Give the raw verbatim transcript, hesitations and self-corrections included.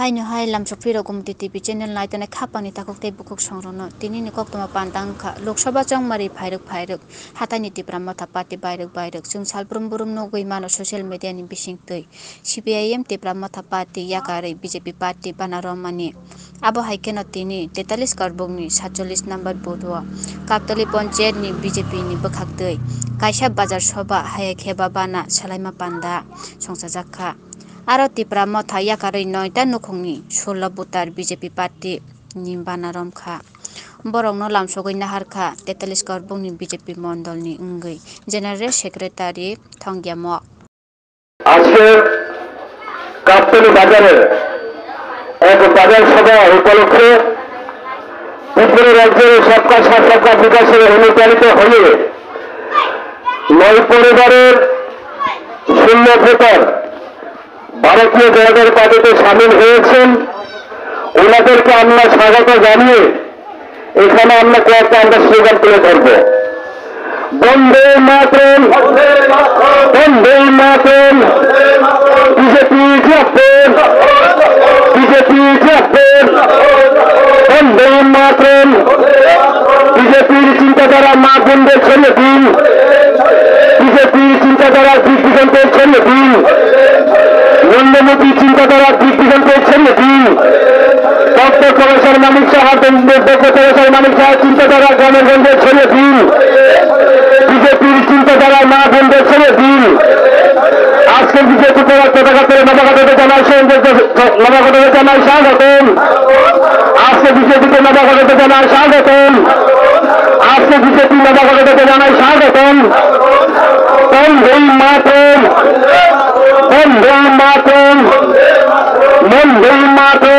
Haino hai lamsok phiro Gumti T V channel nai tongnai khapangni takhuk tei bukhuk songrokno tinini koktwma panda wngkha Lok Sabha chongmari phairwk phairwk hataini Tipra Motha Party bairwk bairwk chwng salbrum brum nugwi mano social media ni bisingtwi C P I M Tipra Motha Party yakarwi B J P party bana romani. Abo hai kheno tini tetalis korbokni satchollis number booth o Kaptali Ponchayat ni B J P ni bwkhaktwi kaisa bazar soba haya kheba bana salaima panda songchajak kha. Aro Tipra Motha yakarwi noita nukhungni sullo voter B J P party ni bana romkha. Borokno lamsogwi naharkha tetalis korbokni B J P mondolni wngwi General Secretary Thongya Mok. আজকে কাপ্তানি বাজারে এক বাজার সভা উপলক্ষে ত্রিপুরা রাজ্যের সবকা সাথ সবকা বিকাশের অনুপ্রাণিত হয়ে নয় পরিবারের শূন্য ভোটার ভারতীয় জনতা পার্টিতে সামিল হয়েছেন, ওনাদেরকে আমরা স্বাগত জানিয়ে এখানে আমরা কয়েকটা আমরা স্লোগান তুলে ধরবো। বন্দে মাতরম, বন্দে মাতরম, বিজেপি জিন্দাবাদ, বিজেপি জিন্দাবাদ, বন্দে মাতরম। বিজেপির চিন্তাধারা মা বোনদের ছড়িয়ে দিন, বিজেপির চিন্তাধারা দিক দিগন্তে ছড়িয়ে দিন, মূল্যমতী চিন্তাধারা দিক দিগন্তে ছড়িয়ে দিন। Doctor professor Manik Saha, doctor professor Manik সাহা চিন্তাধারা গ্রামে গঞ্জে ছড়িয়ে দিন। বিজেপির চিন্তাধারা মা বোনদের ছড়িয়ে দিন। আজকে বিজেপি পতাকা তুলে নবাগতদের জানাই স্বাগত, নবাগতদের জানাই স্বাগতম। আজকে বিজেপিতে নবাগতদের জানাই স্বাগতম। আজকে বিজেপি নবাগতদের জানাই স্বাগতম। বন্দে মাতরম, বন্দে মাতরম, বন্দে মাতরম।